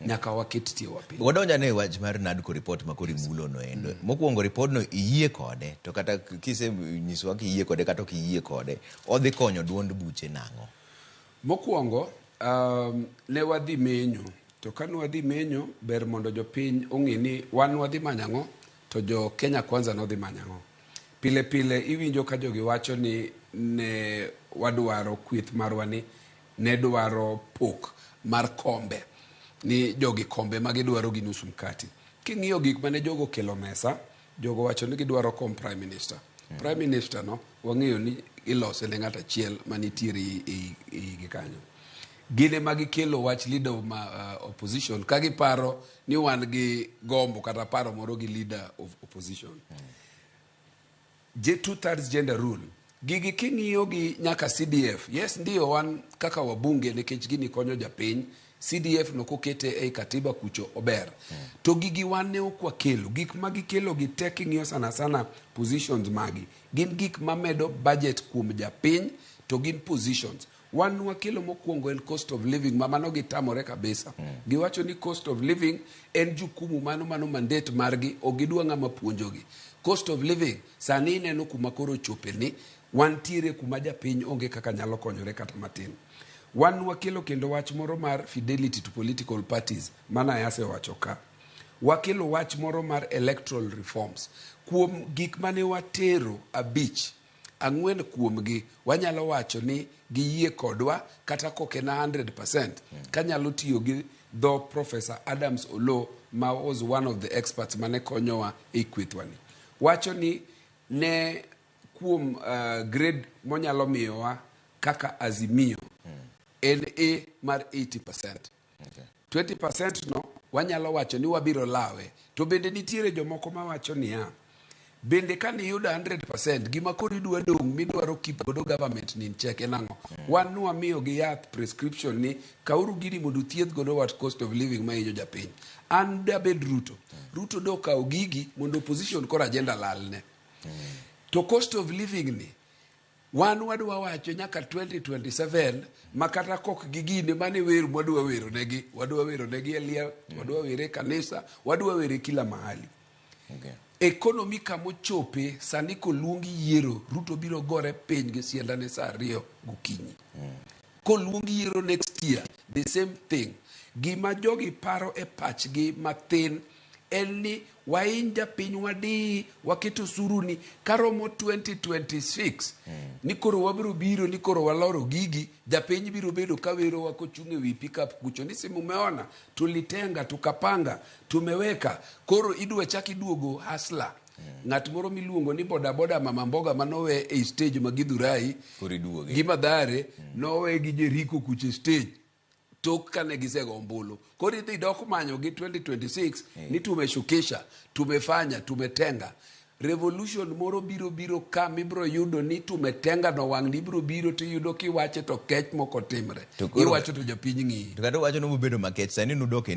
Nyaka waket tiewa piny. Wadonjo ane e wach mar NADCO report ma koro imulo no endo. Mokwongo report no iyie kode to kata kisenyisowa kiyie kode kata ok iyie kode, odhi konyo duond buche nang'o? Mokwongo, ne wadhi menyo to ka nwadhi menyo ber mondo jopiny ong'e ni wan wadhi manyo ang'o to jo Kenya Kwanza nodhi manyo ang'o. Pile pile iwinjo ka jogi wacho ni ne wadwaro kweth marwa ni ne dwaro pok mar kombe ni jogi kombe ma gidwaro gi nusu mkati. King'iyo gik mane jogo okelo mesa, jogo wacho ni gidwaro kom prime minister. Prime minister no wang'eyo ni ilose ne ng'at achiel manitiere e igi kanyo. Gin ema gikelo wach leader of opposition ka giparo ni wan gi gombo kata paro moro gi leader of opposition. 2/3 gender rule. Gigi king'iyo gi nyaka CDF. Yes, ndio wan kaka wabunge nikech gini konyo japiny. CDF no kokete ei katiba kucho ober. To gigi wan ne ok wakelo. Gik ma gikelo gi te king'iyo sana sana positions magi. Gin gik mamedo budget kuom japiny to gin positions. Wan wakelo mokwongo en cost of living ma mano gitamore kabisa. Giwacho ni cost of living en jukumu mano mandate margi, ok gidwa ng'ama puonjogi. Cost of living sani ineno kuma koro ochope ni wantiere kuma japiny onge kaka nyalo konyore kata matin. Wan wakelo kendo wach moro mar fidelity to political parties mana asewacho ka. Wakelo wach moro mar electoral reforms. Kuom gik mane watero 5, 4 kuomgi wanyalo wacho ni giyie kodwa kata kok en 100%. Kanyalo tiyo gi dho Professor Adams Oloo ma was one of the experts mane konyowa e kwethwa ni. Wacho ni ne kuom grade monyalo miyowa kaka Azimio en A mar 80%. 20% no wanyalo wacho ni wabiro lawe. To bende nitiere jomoko mawacho niya, bende ka niyudo 100% gima koro idwa dong' midwaro keep godo government ni in check en ang'o? Wan nwamiyo gi yath prescription ni kauru gini mondo uthiedh godo wat cost of living mahinyo japiny. An dabed Ruto. Ruto do kawo gigi mondo opposition koro agenda lalne. To cost of living ni wan wadwa wacho nyaka 2027 ma kata kok gi gine mane wer mwadwa wero negi, wadwa wero negi e liel, wadwa were e kanisa, wadwa were kila mahali. Economy kamochope sani koluongi yiero, Ruto biro gore piny gi siendane saa 2 gokinyi. Koluongi yiero next year, the same thing. Gima jogi paro e pachgi mathin en ni wainy japiny wadii, waketo osuru ni karomo 2026 ni koro wabiro biro ni koro waloro gigi, japiny biro bedo kawerowa kochung' e wi pickup kucho ni simu umeona tulitenga tukapanga tumeweka. Koro idwa chak iduogo hustler. Ng'at moro miluongo ni boda boda mama mboga manowe e stage ma Githurai gi Mathare nowe gi Jericho kucho e stage tok kane gisego ombulu. Koro idhi dok manyo gi 2026 ni tumeshukisha, tumefanya, tumetenga. Revolution moro biro biro ka mibiro yudo ni tumetenga no wang' ni ibiro biro tiyudo kiwache to kech moko timre. Iwacho to japiny ng'iyi. To kata wacho no bobedo makech sani nudok e